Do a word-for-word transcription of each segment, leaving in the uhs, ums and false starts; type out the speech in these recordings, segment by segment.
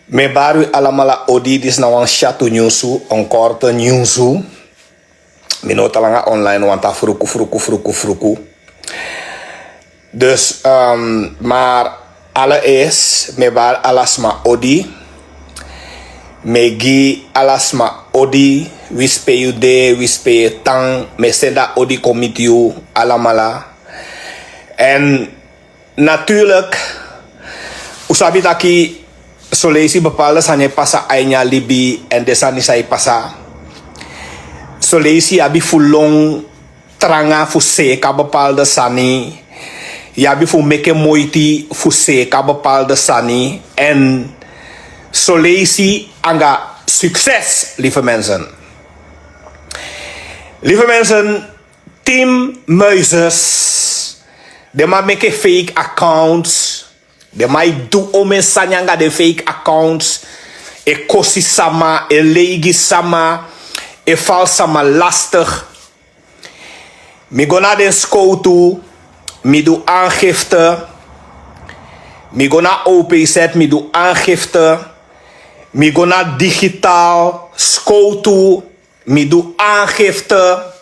Mi e bari wi alamala odi, disi na wan syatu nyunsu, on korte nyunsu. Mi no o tan langa online, want a fruku, fruku, fruku, fruku. Dus, ehm, maar allereerst, mi e bari ala sma odi. Mi e gi ala sma odi, winsi pe yu de, winsi pe yu e tan, mi e seni a odi kon miti yu alamala. En Natuurlijk, un sabi taki son leisi bepaalde sani e pasa a ini a libi, èn den sani san e pasa, son leisi yu abi fu lon tranga fu seeka bepaalde sani, yu abi fu meke moiti fu seeka bepaalde sani, èn son leisi anga succes, lieve mensen. Lieve mensen, Tim Muizes, den man meke fake accounts. Den man e du omeni sani anga den fake accounts. E kosi sama, e lei gi sama, e fali sama lastig. Mi go na den skowtu, mi du aangifte. Mi go na O P Z, mi du aangifte. Mi go na digitaal skowtu, mi du aangifte.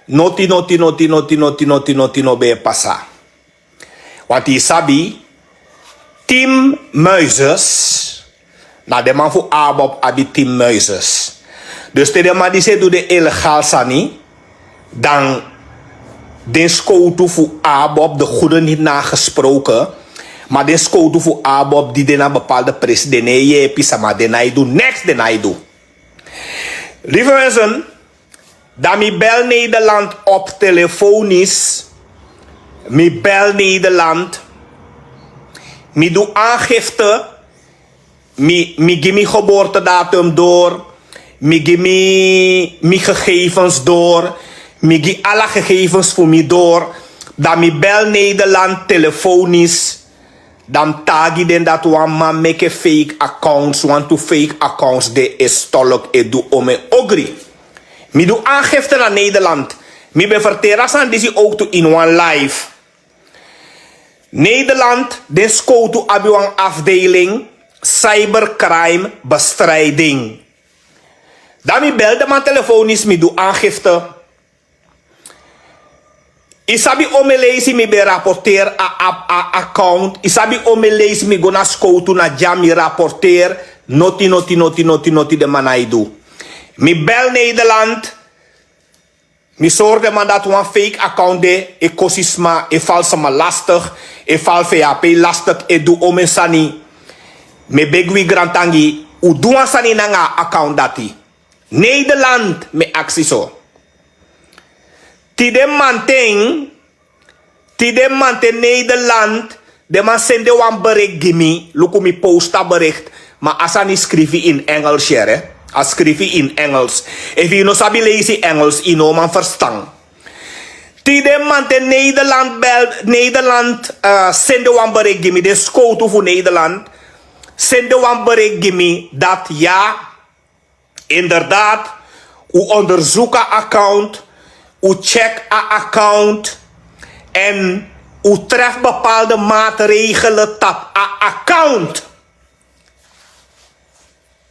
Noti, noti, noti, noti, noti, noti, noti no ben e pasa. Want yu sabi, Tim Muizes, na den man fu ABOP abi Tim Muizes. Dus te den man disi e du den illegaal sani, dan den skowtu fu ABOP, de goede niet nagesproken, maar den skowtu fu ABOP di de na bepaalde presi, den no e yepi sama, den no e du niks, den no e du. Lieve mensen, dan mi bel Nederland op telefonisch. Mi bel Nederland. Mi du aangifte. Mi, mi gi mi geboortedatum door. Mi gi mi, mi gegevens door. Mi gi ala gegevens fu mi door. Dan mi bel Nederland telefonisch. Dan mi taigi den dati wan man meke fake accounts, wantu fake accounts de e stolk, e du omeni ogri. Mi du aangifte na Nederland. Mi ben ferteri a sani disi ook tu in wan live. Nederland, den skowtu abi wan afdeling cybercrime bestrijding. Dan mi bel den man telefonisch, mi du aangifte. Yu sabi omeni leisi mi ben rapporteri a, a, a account. Yu sabi omeni leisi mi go na skowtu na dya, mi rapporteri. Noti, noti, noti, noti, noti, den man no e du. Mi bel Nederland. Mi sori den man dati wan fake account de, e kosi sma, e fali sma lastig, e fali V H P lastig, e du omeni sani. Mi e begi wi grantangi, un du wan sani nanga a account dati. Nederland, mi e aksi so. Tide manten, tide manten Nederland, den man sende wan bericht gi mi, luku mi post a bericht, ma a sani skrifi in Engels, yere. A skrifi in Engels. Efu yu no sabi leisi Engels, yu no man verstan. Tide manten Nederland bel, Nederland, eh, sende wan bericht gi mi, den skowtu fu Nederland, sende wan bericht gi mi, dati ya, Inderdaad, un onderzoek a account, un check a account en un tref bepaalde maatregelen tapu a account.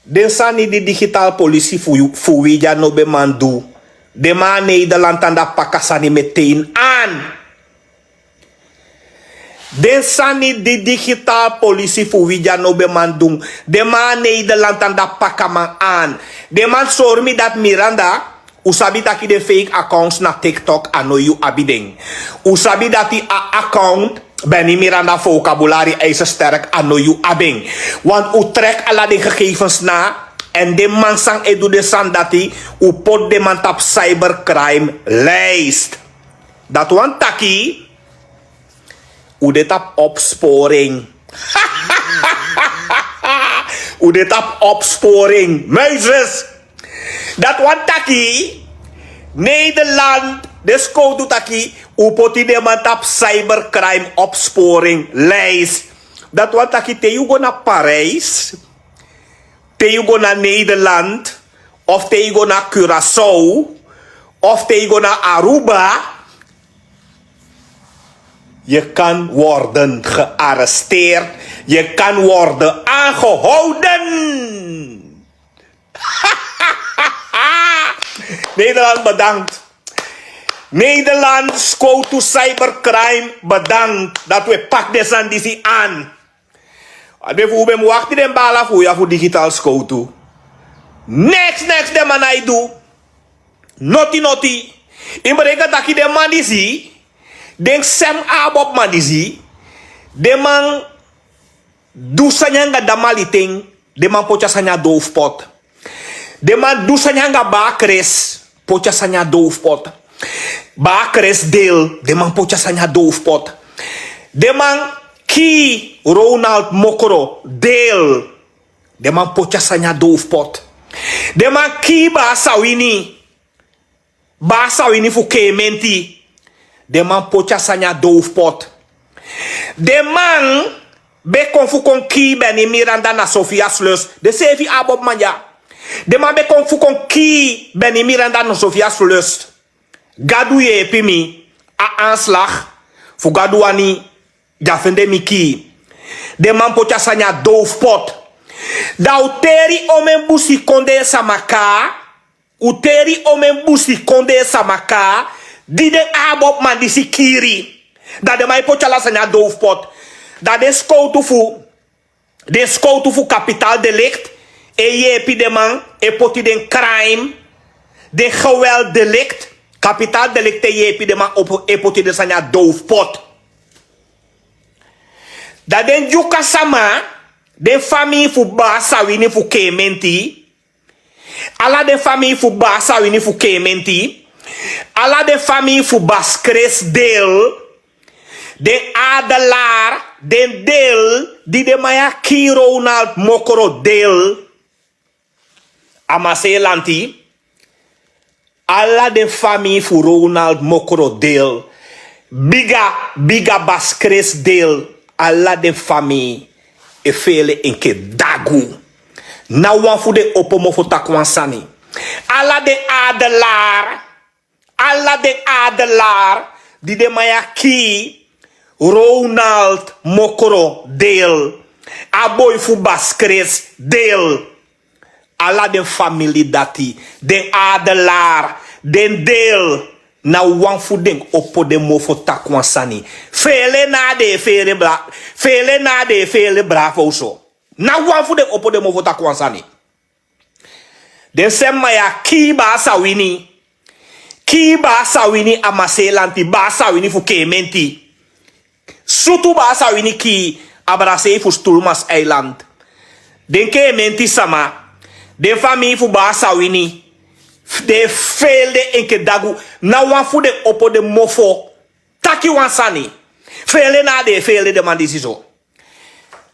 Den sani di digitaal politie fu, fu wi dya no ben man du, den man na Nederland anda paka sani meteen aan. Den sani di digitaal politie fu wi dya no ben man du. Den man na Nederland anda paka man aan. Den man sori mi dati Miranda, un sabi taki den fake accounts na TikTok a no yu abi den. Un sabi dati a account, Benny Miranda vocabulari ijzersterk a no yu abi en. Want un trek ala den gegevens na, en den man san e du den sani dati, un poti den man tapu cybercrime lijst. Dati wani taki, un de tapu opsporing. Un de tapu opsporing. Muizes. Dati wani taki, Nederland, den skowtu taki, un poti den man tapu cybercrime opsporing lijst. Dati wani taki, te yu go na Parijs, te yu go na Nederland, of te yu go na Curaçao, of te yu go na Aruba, je kan worden gearresteerd Je kan worden aangehouden. Nederland bedankt. Nederland, skowtu cybercrime bedankt dat we pak de sani disi aan. A de fu u ben mu wakti den bala fu u ya fu digital skowtu. Neks neks den man na e du. Noti noti. Yu mus reken taki den man disi, den sem abob man disi, den man du sani anga damaliten. Den man poti a sani a dow fu pot. Den man du sani anga baa kres, poti a sani a dow fu pot. Baa kres del, den man poti a sani a dow fu pot. Den man kii Ronald Mokro del. Den man poti a sani a dow fu pot. Den man kii baa sawini. Baa sawini fu keementi. Den man poti a sani a dow fu pot. Den man ben kon fu kon kii beni miranda na sofia slus. Den seefi abob man dya. Den man ben kon fu kon kii beni miranda na sofia slus. Gadu yeepi mi. A anslag fu gadu wani, di a fende mi kii. Den man poti a sani a dow fu pot. Da u teri omen busi kondee sama kaa. U teri omen busi kondee sama kaa, di den abob man disi kiri. Da den man e poti ala sani a dow fu pot. Da den skowtu fu den skowtu fu kapital delikt e yeepi den man e poti den kraim. Den gewel delikt, kapital delikt e yeepi den man e poti den sani a dow fu pot. Da den dyuka sama, den famii fu baa sawini fu keementi, ala den famii fu baa sawini fu keementi, ala den famii fu baskres del, den adelar, den del di den man ya kii ronald mokro del. A maselanti, ala den famii fu ronald mokro del, biga biga baskres del, ala den famii e feele enke dagu. Na wan fu den opo mofo taki wan sani. Ala den adelar, ala den adelar di den man ya kii, ronald mokro del, a boi fu baskres del, ala den famili dati, den adelar, den del, na wan fu den opo den mofo taki wan sani. Feele na a den e feele bra feele na a den e feele bravo so. Na wan fu den opo den mofo taki wan sani. Den semma ya kii baa sawini. Kii baa sawini a maselanti baa sawini fu keementi. Sutu baa sawini kii, abrasei fu stulmas eiland. Den keementi sama, den famii fu baa sawini, den e feele den enke dagu. Na wan fu den opo den mofo taki wan sani. Feele na a den e feele den man disi so.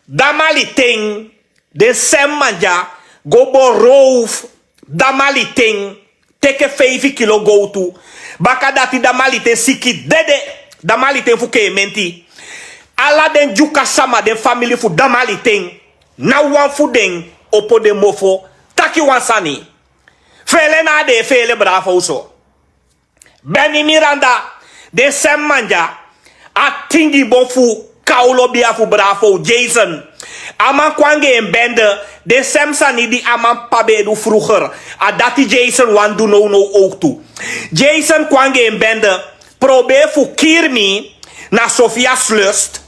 Damaliten, den semma dya go borow fu damaliten, teke feifi kilo gowtu. Bakadati damaliten siki dede. Damaliten fu keementi. Ala den dyuka sama den famili fu damaliten, na wan fu den opo den mofo taki wan sani. Feele na a den e feele bravo so. Beni miranda, den sem man dya, a tingi bon fu kawlo bia fu bravo jason. A man kon anga en bende, den sem sani di a man p'pa ben e du fruger, a dati jason wani du nownow owktu. Jason kon anga en bende, proberi fu kiri mi na sofia slust.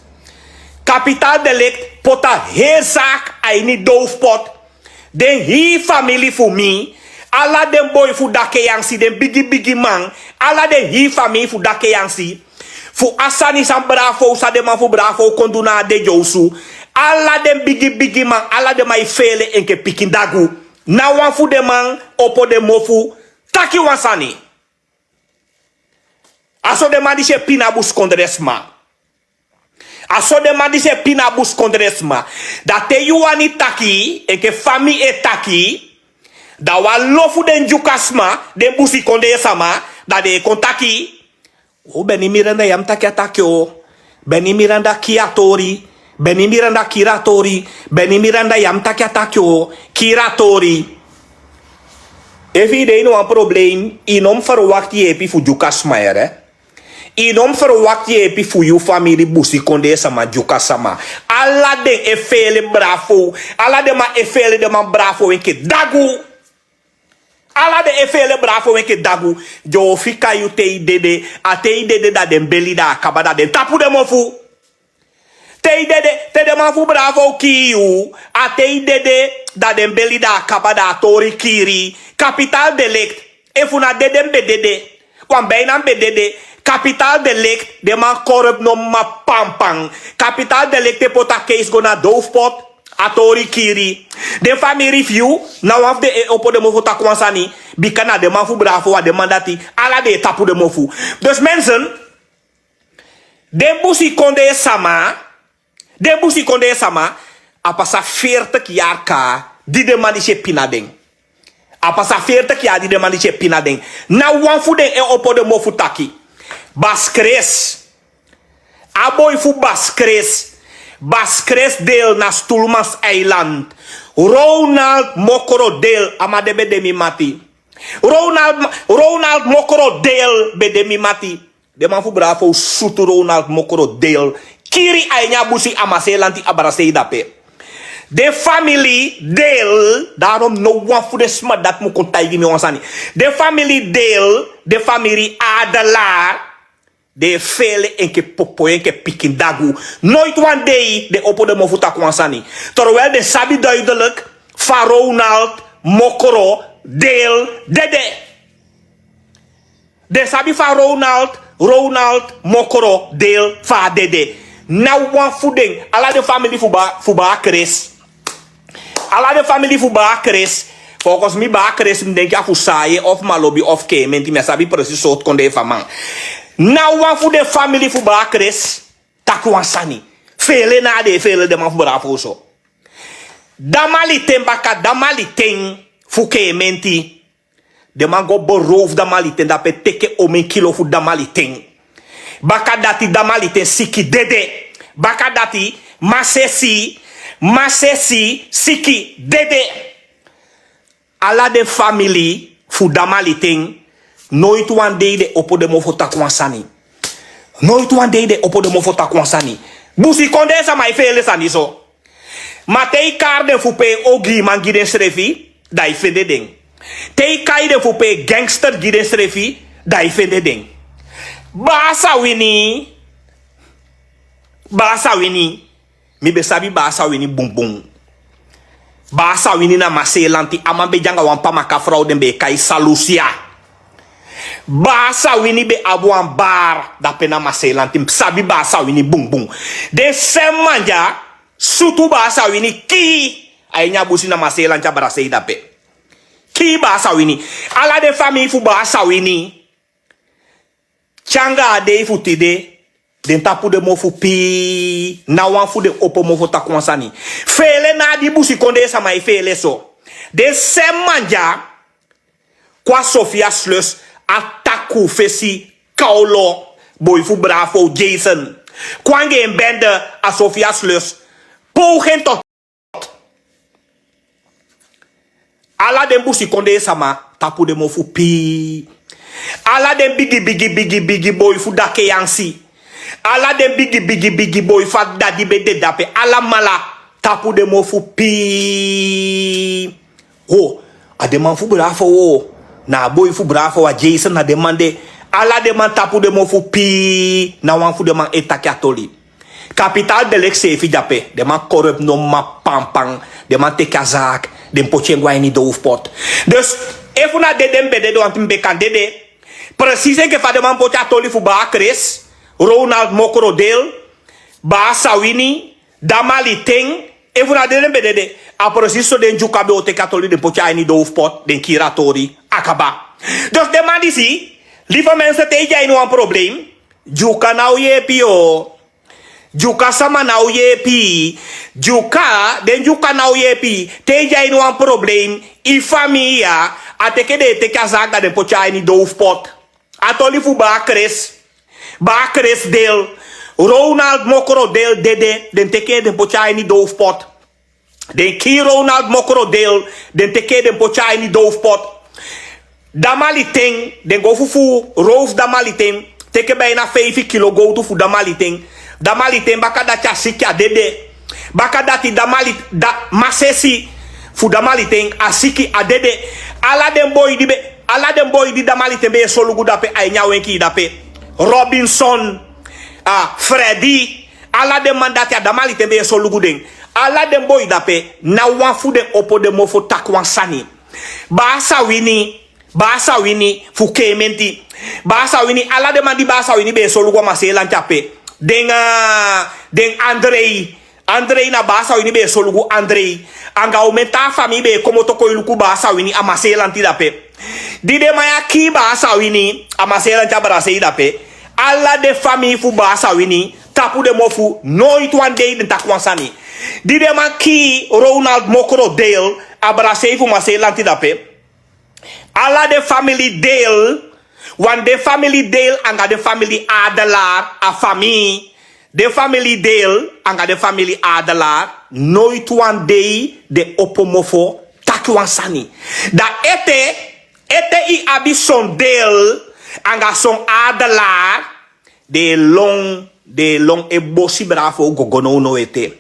Kapital delikt poti a heri saki a ini dow fu poti. Den hii famili fu mi, ala den boi fu dakeyansi, den bigi bigi man, ala den hii famili fu dakeyansi, fu a sani san bravo san den man fu bravo kon du na a dede osu. Ala den bigi bigi man, ala den man e feele enke pikin dagu. Na wan fu den man opo den mofu taki wan sani. A so den man disi e pina buskondre sma. A so den man disi e pina buskondre sma. Da te yu wani taki enke fa mi e taki, da wan lo fu den dyuka sma, den busikondee sama, da den e kon taki. O beni miranda ya mus taki a taki o. Beni miranda kiri a tori. Beni miranda kiri a tori. Beni miranda ya mus taki a taki o. Kiri a tori. Efu yu de ini wan problem, yu no mus ferwakti yeepi fu dyuka sma yere. I no mus ferwakti yepi fu yu famiri, busikondee sama, dyuka sama. Ala den e feele bravo. Ala den man e feele, den man bravo enke dagu. Ala den e feele bravo enke dagu. Den o fika yu te i dede. A te i dede da den beli, da a kaba, da den tapu den mofu. Te i dede, te den man fu bravo kii yu, a te i dede, da den beli, da a kaba, da a tori kiri. Kapitaal delict. Efu na dede mi be dede, wan bijna mi be dede. Kapitaal delict, den man corrupt no mama pampan. Kapitaal delict e poti a case go na doofpot, a tori kiri. Den famiri fu yu, na wan fu den e opo den mofu taki wan sani. Bika na den man fu bravo, a den man dati, ala den e tapu den mofu. Dus mensen, den busikondee sama, den busikondee sama, a pasa veertig yari kaa di den man disi e pina den. A pasa veertig yari di den man disi e pina den. Na wan fu den e opo den mofu taki. Bas Chris. A boi fu Bas Chris. Bas Chris Deel na Stoelmans Eiland. Ronald Mokro Deel, a man de be de mi mati. Ronald, Ronald Mokro Deel be de mi mati. Den man fu bravo sutu Ronald Mokro Deel. Kiri a ini a busi, a Maselanti, a Brasei dape. Den famiri Deel, daarom no wan fu den sma dati mu kon taigi mi wan sani. Den famiri Deel, den famiri Adelaar, den e feele enke popo, enke pikin dagu. Noiti wan dei den opo den mofu taki wan sani. Terwijl den sabi duidelijk fa Ronald Mokro Deel dede. Den sabi fa Ronald, Ronald Mokro Deel fa a dede. Na wan fu den, ala den famiri fu Ba, fu Baa Chris. Ala den famiri fu Baa Chris. Volgens mi Baa Chris, mi denki a fu Saaye of Malobi of Keementi, mi á sabi precies sortu kondee fu a man. Na wan fu den famiri fu Baa Chris taki wan sani. Feele na a den e feele den man fu bravo so. Damaliten, baka damaliten fu Keementi. Den man go beroof damaliten dape, teke omen kilo fu damaliten. Baka dati damaliten siki dede. Baka dati masesi, masesi siki dede. Ala den famiri fu damaliten, noiti wan dei den opo den mofu taki wan sani. Noiti wan dei den opo den mofu taki wan sani. Busikondee sama e feele sani so. Ma te i kari den fu pee ogiiman gi densrefi, da i fende den. Te i kai den fu pee gangster gi densrefi, da i fende den. Baa Sawini, Baa Sawini, mi be sabi Baa Sawini bunbun. Baa Sawini na Maselanti, a man be de anga wan Pamaka frow den be e kai Salusia. Baa Sawini be abi wan bar dape na Maselanti, mi sabi Baa Sawini bunbun. Den seefi man dya sutu Baa Sawini, kii a ini a busi na Maselanti, a Brasei dape. Kii Baa Sawini. Ala den famii fu Baa Sawini, te anga a dei fu tide, den tapu den mofu pii. Na wan fu den opo mofu taki wan sani. Feele na a di busikondee sama e feele so. Den seefi man dya kon a Sofia Sluis, a takuu fesi, Kaulo, boi fu Bravo, Jason. Kon anga en bende a Sofia Sluis. Poging tot. Ala den busikondee sama tapu den mofu pii. Ala den bigi, bigi, bigi, bigi boi fu Dakeyansi. Ala den bigi, bigi, bigi boi fu a dda di be dede ape. Alamala tapu den mofu pii. Ho, a den man fu Bravo, ho. Na a boi fu Bravo, a Jason, na den man de. Ala den man tapu den mofu pii. Na wan fu den man e taki a toli. Kapitaal delict seefi de ape. Den man corrupt no mama pampan. Den man teki a zaak, den poti en go a ini doofpot. Dus efu na dede mi be dede, want mi be kan dede. Precies enke fa den man poti a toli fu Baa Chris, Ronald Mokrodeel, Baa Sawini, Damaliten, efu na dede mi be dede, a precies so den Dyuka be o teki a toli, den poti en a ini doofpot, den kiri a tori, a kaba. Dus den man disi, lieve mensen, te i de a ini wan probleem, Dyuka ná o yeepi yu. Dyuka sama ná o yeepi. Dyuka, den Dyuka ná o yeepi. Te i de a ini wan probleem, i famii ya, a teke den e teki a zaak, da den poti en a ini doofpot. A toli fu Baa Chris, Baa Chris Deel, Ronald Mokrodeel dede, den teke en, den poti en a ini doofpot. Den kii Ronald Mokrodeel, den teke en, den poti en a ini doofpot. Damaliten, den go fufuu, roof Damaliten, Teke bina feifi kilo gowtu fu damaliten. Damaliten baka dati a siki a dede. Baka dati damali da masesi fu damaliten a siki a dede. Ala den boi di be ala den boi di damaliten be e solugu dape a ini a wenki dape. Robinson, a Freddy, ala den man dati a damaliten be e solugu den. Ala den boi dape na wan fu den opo den mofo taki wan sani. Baa Sawini, Baa Sawini fu Keimenti. Baa Sawini, ala den man di Baa Sawini be e solugu a maselanti ape. Den, den Andrei. Andrei na Baa Sawini be e solugu Andrei. Anga omen taa famii be e komoto kon e luku Baa Sawini a maselanti dape. Di den man ya kii Baa Sawini a maselanti a brasei dape. Ala den famii fu Baa Sawini tapu den mofu, noiti wan dei den taki wan sani. Di den man kii Ronald Mokro Deel a brasei fu maselanti dape. Ala den famili Deel, wan den famili Deel anga den famili Adelaar, a famii. Den famili Deel anga den famili Adelaar, noiti wan dei den opo mofo taki wan sani. Dan ete, ete yu abi son Deel anga son Adelaar, den e lon, den e lon e bosi Bravo gogo nownow ete.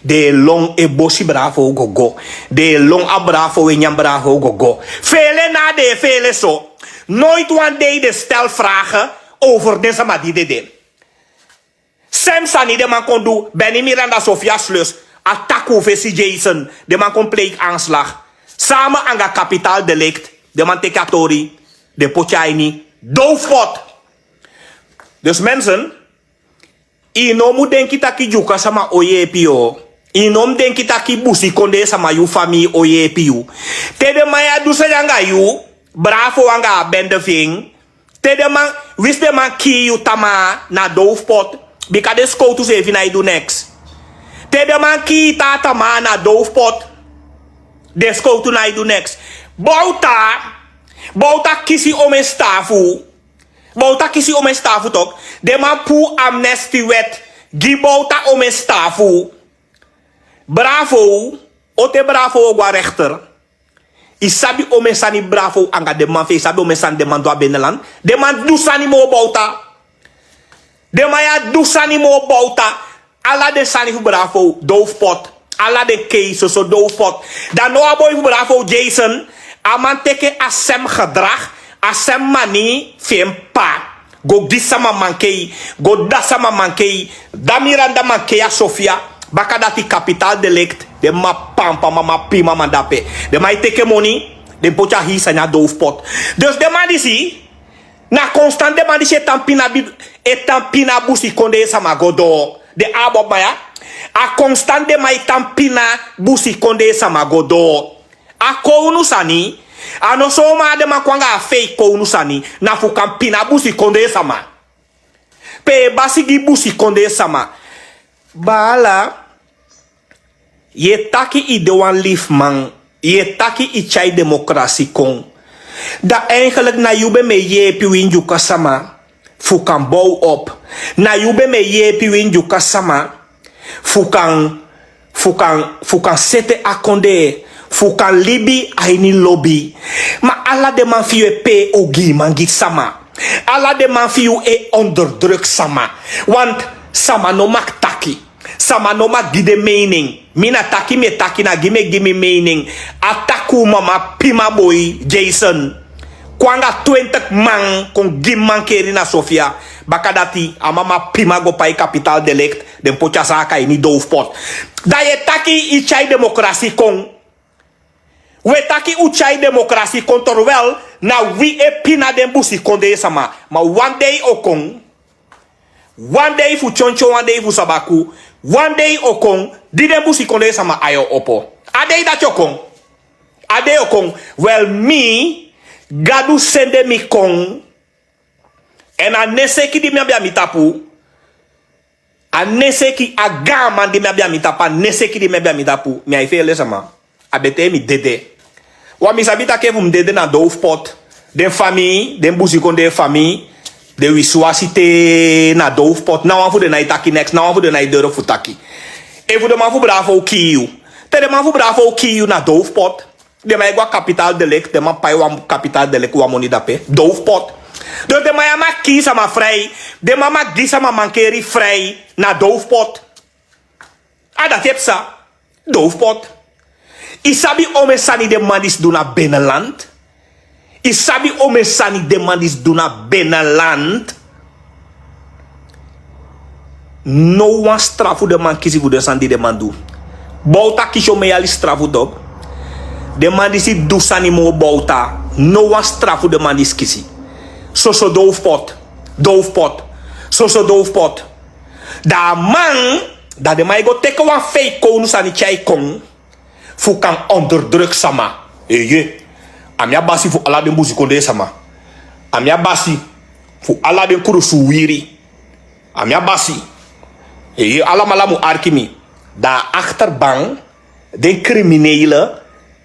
Den e lon e bosi Bravo gogo. Den e lon a Bravo e nyan Bravo gogo. Feele na den e feele so. Noiti wan dei den stel vragen over den sama di dede. Sem sani den man kon du, Benny Miranda, Sofia Slus, a taki un fesi Jason, den man kon pleeg aanslag. Samen anga kapitaal delict, den man teki a tori, den poti a ini doofpot. Dus mensen, yu no mu denki taki Dyuka sama o yeepi yu. Yu no mu denki taki busikondee sama, yu famii, o yeepi yu. Te den man ya du sani anga yu, Bravo anga a bende fi en. Te den man, winsi den man kii yu tamaa, na doofpot. Bika den sikowtu seefi nái du neks. Te den man kii yu taa tamaa, na doofpot. Den sikowtu nái du neks. Bowta, Bowta kisi omen sitaafu. Bowta kisi omen sitaafu tok. Den man puu amnestiewet gi Bowta omen sitaafu. Bravo, o te Bravo o go a rechter. Yu sabi omen sani Bravo anga den man fu en, yu sabi omen sani den man du a binnenland. Den man du sani moo Bowta. Den man ya du sani moo Bowta. Ala den sani fu Bravo doofpot. Ala den kei soso doofpot. Dan now a boi fu Bravo, Jason, a man teki a sem gedrag, a sem manii fi en p'pa. Go gi sama mankei, go du a sama mankei. Da Miranda mankei a Sofia. Baka dati kapitaal delict. Den man pampa, man pima, man dape. Den man e teki moni, den poti a hii sani a doofpot. Dus den man disi, na konstant den man disi e tan pina, e tan pina busikondee sama go doo. Den Abob man ya, a konstant den man e tan pina busikondee sama go doo. A kownu sani, a no so wan den man kon anga a fake kownu sani, na fu kan pina busikondee sama. Pe yu e basi gi busikondee sama. Baala, yu e taki yu de wan lifiman, yu e taki yu tyai demokrasi kon. Dan eigenlijk na yu ben mu e yeepi wi Ndyuka sama fu kan bow op. Na yu ben mu e yeepi wi Ndyuka sama fu kan, fu kan, fu kan sete a kondee, fu kan libi a ini lobi. Ma ala den man fu yu e pee ogiiman gi sama. Ala den man fu yu e onderdruk sama. Want sama no mag taki. Sama no mag gi den mening. Mi na taki mi e taki, na gi mi e gi mi mening. A taki un mama pima boi Jason kon anga twintig man kon gi mankeri na Sofia. Baka dati a mama pima go pai kapitaal delict, den poti a saka ini doofpot. Dan yu e taki yu tyai demokrasi kon. Wi e taki un tyai demokrasi kon, terwijl na wi e pina den busikondee sama. Ma wan dei o kon, wan dei fu tyontyon, wan dei fu sabaku, wan dei o kon di den busikondee sama ayo opo. A dei dati o kon. A dei o kon. Wel, mi, Gadu sende mi kon. Èn a neseki di mi abi a mi tapu, a neseki, a gaaman di mi abi a mi tapu, a neseki di mi abi a mi tapu, mi ai feele sama. A betee mi dede. Wan mi sabi taki efu mi dede na doofpot. Den famii, den busikondee famii, den wisiwasi te na doofpot. Na wan fu den nái taki neks, na wan fu den nái durf fu taki. Efu den man fu Bravo kii yu. Te den man fu Bravo kii yu na doofpot. Den man e go a kapitaal delict, den man pai wan kapitaal delict wan moni dape. Doofpot. Dus den man ya mag kisi sama frij. Den man mag gi sama mankeri frij. Na doofpot. A dati e psa. Doofpot. Yu sabi omeni sani den man disi du na beneland? Yu sabi omeni sani den man disi du na beneland? No wan strafu den man kisi fu den sani di den man du. Bowta kisi omeni yali strafu, tok. Den man disi du sani moro bowta. No wan strafu den man disi kisi. Soso doofpot. Doofpot. Soso doofpot. Dan a man, dan den man e go teki wan fake kownu sani tyai kon fu kan onderdruk sama. Eeye. A mi a basi fu ala den busikondee sama. A mi a basi fu ala den krusuwiri. A mi a basi. Eeye, alamala mu arki mi. Dan a achterban, den kriminele,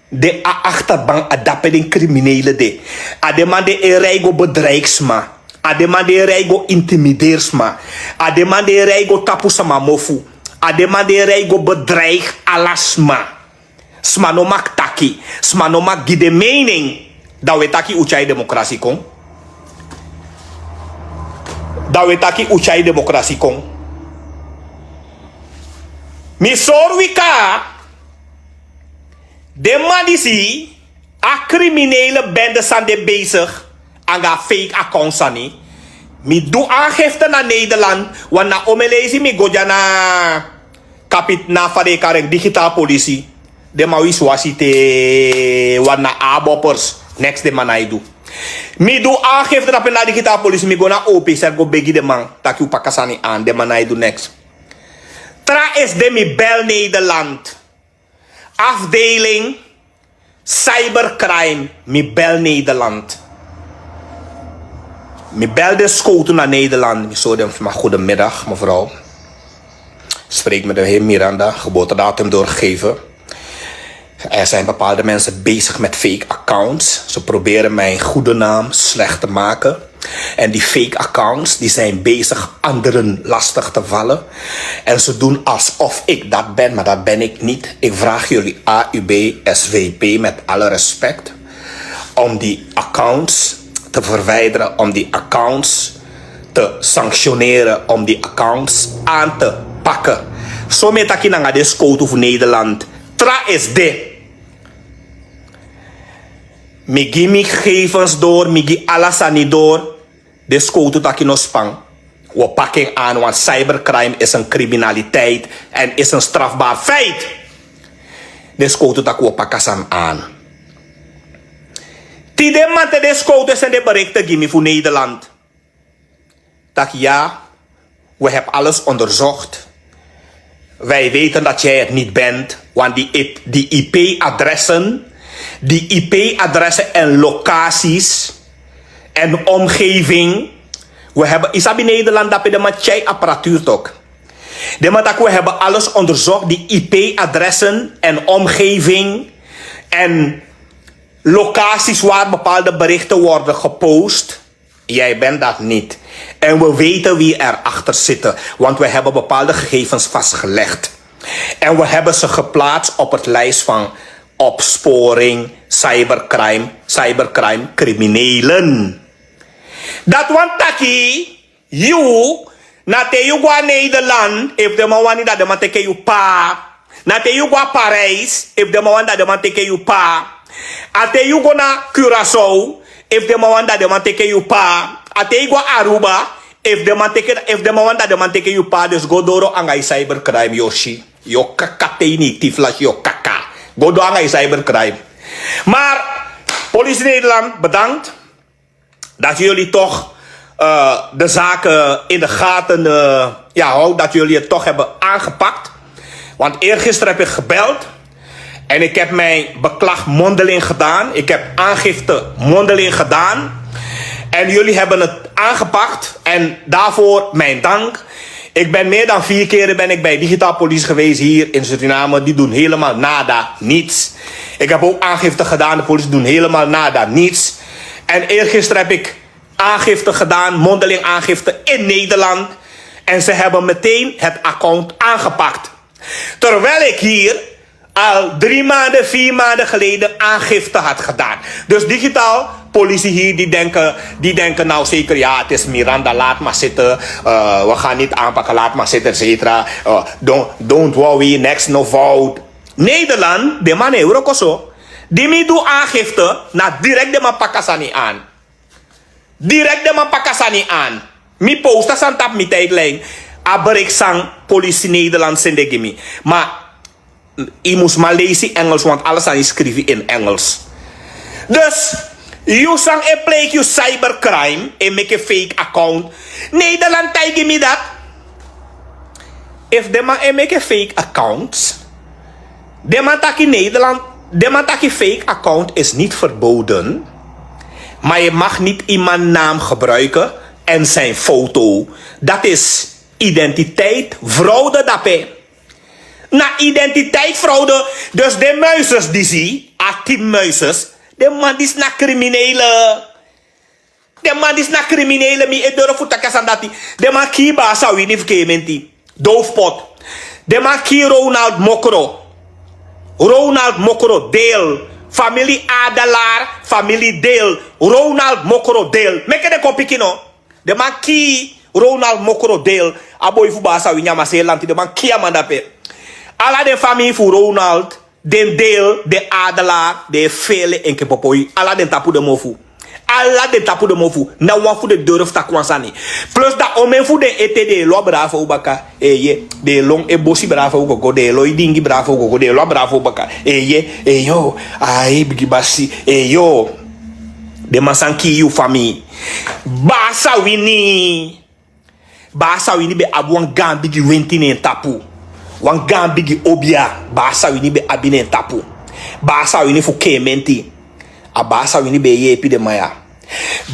den a achterban, a dape den kriminele de. A den man di e rij go bedreig sma. A den man di e rij go intimideri sma. A den man di e rij go tapu sama mofu. A den man di e rij go bedreig ala sma. Sma no mag taki. Sma no mag gi den mening. Dan wi e taki un tyai demokrasi kon. Dan wi e taki un tyai demokrasi kon. Mi sori wi kaba. Den man disi, a kriminele bende san de bezig anga a fake account sani. Mi du aangifte na Nederland, want na omeni leisi mi go dya na kapit na fa den e kari en, digitaal polisi. Den man wisiwasi te, want na aboppers, neks den man no e du. Mi du aangifte na pe na digitaal polisi, mi go na O P Z go begi den man taki un paka sani aan, den man no e du neks. Tra S D, mi bel Nederland. Afdeling cybercrime, mi bel Nederland. Mi bel den skowtu na Nederland. Mi sori den sma: "Goedemiddag, mevrouw. Spreek met de heer Miranda, geboortedatum doorgegeven. Er zijn bepaalde mensen bezig met fake accounts. Ze proberen mijn goede naam slecht te maken. En die fake accounts, die zijn bezig anderen lastig te vallen. En ze doen alsof ik dat ben, maar dat ben ik niet. Ik vraag jullie A U B, S W P, met alle respect, om die accounts te verwijderen, om die accounts te sanctioneren, om die accounts aan te pakken." So mi e taki nanga den skowtu fu Nederland. Tra S D. Mi gi mi gegevens door, mi gi ala sani door. Den skowtu taki no span. Wi o paki en aan, want cybercrime is een criminaliteit en is een strafbaar feit. Den skowtu taki wi o paki a sani aan. Tide mamanten den skowtu e seni den berichten gi mi fu Nederland. Taki: "Ja, we hebben alles onderzocht. Wij weten dat jij het niet bent, want die, die I P-adressen, die I P-adressen en locaties en omgeving. We hebben, yu sabi Nederland, dape den man tyai apparatuur, tok. Den man taki: we hebben alles onderzocht, die I P-adressen en omgeving en locaties waar bepaalde berichten worden gepost. Jij bent dat niet. En we weten wie er achter zitten, want we hebben bepaalde gegevens vastgelegd. En we hebben ze geplaatst op het lijst van opsporing, cybercrime, cybercrime criminelen." Dati wani taki, yu, na te yu go na Nederland, efu den man wani, dan den man teki yu paa. Na te yu go na Parijs, efu den man wani, dan den man teki yu paa. A te yu go na Curaçao, efu den man wani, dan den man teki yu paa. A te yu go na Aruba, efu den man teki, efu den man wani, dan den man teki yu paa. Dus go doro anga yu cybercrime, yu o si. Yu o kaka te ini yu tyfus, yu o kaka. Go doro anga yu cybercrime. Maar, politie Nederland, bedankt dat jullie toch, eh, de zaken in de gaten, eh, ja, hou, dat jullie het toch hebben aangepakt. Want eergisteren heb ik gebeld en ik heb mijn beklag mondeling gedaan. Ik heb aangifte mondeling gedaan. En jullie hebben het aangepakt en daarvoor mijn dank. Ik ben meer dan vier keren ben ik bij digitaal politie geweest hier in Suriname. Die doen helemaal nada, niets. Ik heb ook aangifte gedaan, de politie doen helemaal nada, niets. En eergisteren heb ik aangifte gedaan, mondeling aangifte in Nederland. En ze hebben meteen het account aangepakt. Terwijl ik hier al drie maanden, vier maanden geleden aangifte had gedaan. Dus digitaal, politie hier, die denken, die denken nou zeker, ja, het is Miranda, laat maar zitten. Eh, we gaan niet aanpakken, laat maar zitten, et cetera. Eh, don't, don't worry, niks no fout. Nederland, de man e wroko so. Di mi du aangifte, na direct de man paka sani aan. Direct de man paka sani aan. Mi posta san tapu mi tijdlijn. A bericht san politie Nederland sende gi mi. Maar yu mus man leisi Engels, want alles sani skrifi in Engels. Dus yu san e pleeg yu cybercrime, e meke fake account. Nederland taigi mi dat. If de man e meke fake accounts, de man taki Nederland, de man taki fake account is niet verboden. Maar je mag niet iemand naam gebruiken en zijn foto. Dat is identiteitsfraude dape. Na identiteitsfraude. Dus de muizes disi, a team muizes, de man disi na criminele. De man disi na criminele, mi e doro fu taki a sani dati. De man kii Basa Wini fu Keimenti. Doofpot. De man kii Ronald Mokro. Ronald Mokro, Deel. Familie Adelaar, familie Deel. Ronald Mokro, Deel. Meke den kon piki no. De man kii Ronald Mokro, Deel. A boi fu Basa Wini, a Maselanti. De man kii a man dape. Ala den famii fu Ronald, den Deel, den Adelaar, den e fele enke popoi. Ala den tapu den mofu. Ala den tapu den mofu. Na wan fu den doro fu taki wan sani. Plus dan omen fu den ete, den e lon a Bravo baka. Eeye, den e lon e bosi Bravo gogo, den e lon e dingi Bravo gogo, den e lon a Bravo baka. Eeye, eyo, ai, bigi basi, eyo. Den man san kii yu famii. Basa Wini. Basa Wini be abi wan gaan bigi wenti na en tapu. Wan gaan bigi obia. Basa Wini be abi na en tapu. Basa Wini fu Keimenti. A Basa Wini be e yeepi den man ya.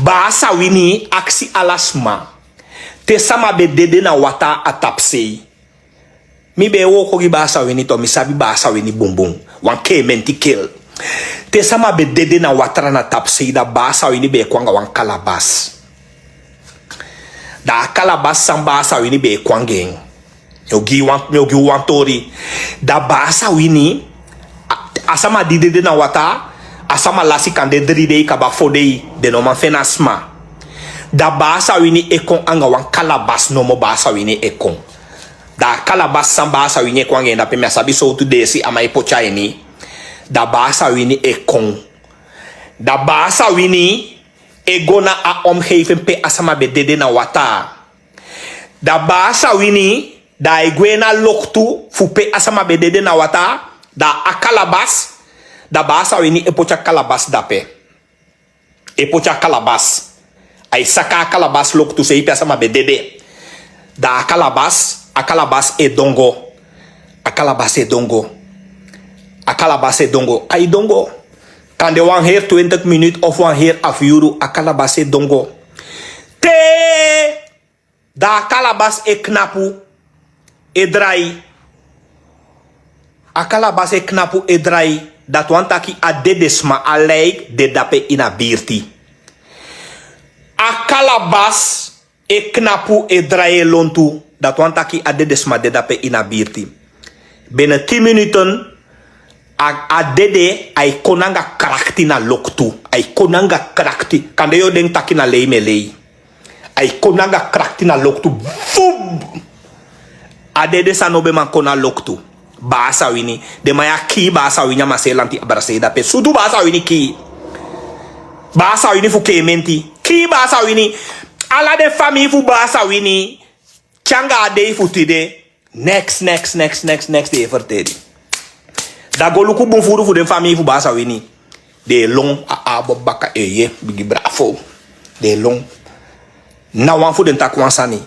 Basa Wini aksi ala sma. Te sama be dede na wataa a tapusei. Mi be e wooko gi Basa Wini to, mi sabi Basa Wini bunbun. Wan Keimenti kel. Te sama be dede na watra na tapusei, da Basa Wini be e kon anga wan kalabas. Da a kalabas san Basa Wini be e kon anga en. Mi o gi wan, mi o gi wan tori. Da Basa Wini, a, a sama di dede na wataa, a sama lasi kande dri dei kaba fo dei, den no man feni a sma. Da Basa Wini e kon anga wan kalabas nomo, Basa Wini e kon. Da a kalabas san Basa Wini e kon anga en, dape mi á sabi sowtu deesi a man e poti a ini. Da Basa Wini e kon. Da Basa Wini e go na a omgeving pe a sama be dede na wataa. Da Basa Wini, da ai gwe na loktu fu pe a sama be dede na wataa. Da a kalabas, da Basa Wini e poti a kalabas dape. E poti a kalabas. Ai saka a kalabas loktu sei pe a sama be dede. Da a kalabas, a kalabas e dongo. A kalabas e dongo. A kalabas e dongo. Ai dongo. Kande wan heri twintig minut of wan heri afu yuru, a kalabas e dongo. Te Da a kalabas e knapu, e drai. A kalabas e knapu, e drai. Dati wani taki a dedesma, a lijk de dape ini a birti. A kalabas e knapu, e drai, e lontu. Dati wani taki a dedesma de dape ini a birti. Binnen tien minuten, a, a dede, ai kon nanga krakti na loktu. Ai kon nanga krakti. Kande yu o denki taki na lei mi e lei. Ai kon nanga krakti na loktu. Vum! A dede san no ben man kon na loktu. Basa Wini. Den man ya kii Basa Wini, a Maselanti, a Brasei dape. Sutu Basa Wini kii. Basa Wini fu Keimenti. Kii Basa Wini. Ala den famii fu Basa Wini. Te anga a dei fu tide. Neks, neks, neks, neks, neks den e ferteri. Da go luku bun furu fu den famii fu Basa Wini. Den e lon a abo baka, eeye, bigi bravo. Den e lon. Na wan fu den taki wan sani.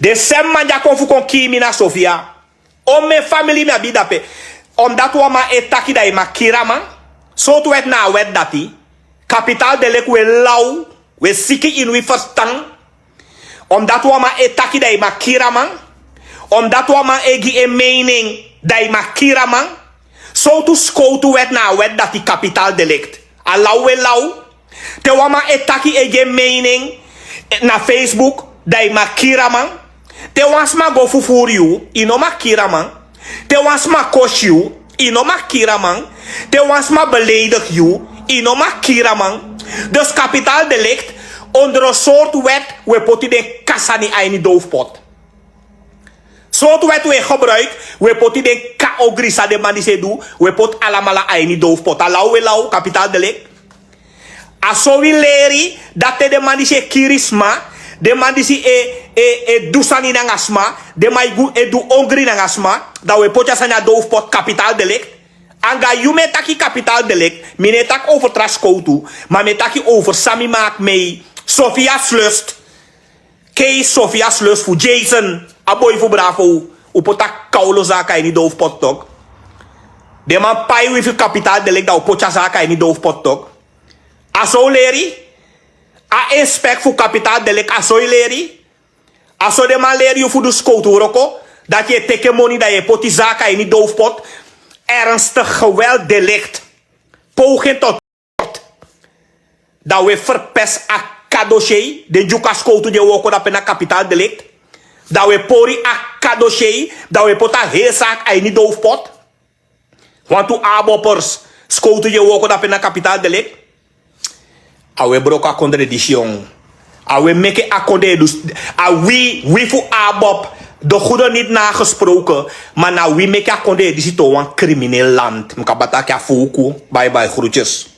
Den sem man di a kon fu kon kii mi na Sofia. Omen famili mi abi dape. Omdat wan man e taki da i mag kiri a man. Sowtu wet na a wet dati. Kapitaal delict, wi e law, wi e siki ini wi ferstan. Omdat wan man e taki da i mag kiri a man. Omdat wan man e gi en mening da i mag kiri a man. Sowtu skowtu wet na a wet dati, kapitaal delict? A law wi e law. Te wan man e taki, e gi en mening, eh, na Facebook, da i mag kiri a man. Te wan sma go fufuru yu, i no mag kiri a man. Te wan sma kosi yu, Yu no mag kiri a man. Te wan sma beleidigi yu, yu no mag kiri a man. Dus kapitaal delikt, ondro sortu wet wi e poti den kasani a ini dowfpot. Sortu wet wi e gebruik, wi e poti den ka ogri san den man disi e du, wi e poti alamala a ini dowfpot. A law wi e law kapitaal delikt. A so wi leri, dati den man disi e kiri sma, den man disi e e e du sani nanga sma, den man e du ongri nanga sma, dan wi e poti a sani a dowfpot, kapitaal delikt. Anga yu mi e taki kapitaal delikt, mi no e taki over tra skowtu, ma mi e taki over san mi maki mei, sofia slust. Kei sofia slust fu jason, a boi fu bravo. Un poti a kawlo zaka ini dowfpot tok. Den man pai wi fu kapitaal delikt dan un poti a zaka ini dowfpot tok. A so un leri. A inspek fu kapitaal delikt a so yu leri. A so den man leri yu fu du skowtu wroko, dati yu e teki en moni dan yu e poti zaka ini dowfpot. Ernstig geweld delikt, pogin tot. Dan wi e ferpes a kadosei den dyuka skowtu di e woko dape na kapitaal delikt. Dan wi e pori a kadosei, dan wi e poti a heri saki a ini dowfpot. Wantu abopers, skowtu di e woko dape na kapitaal delikt. A wi e broko a kondre disi yon. A wi e meki a kondre disi. A wi wi fu abop, de gude niti nagesproken. Ma na wi meki a kondre disi toon wan krimineel land mi kan bataki a fuku. Baibai grutyes.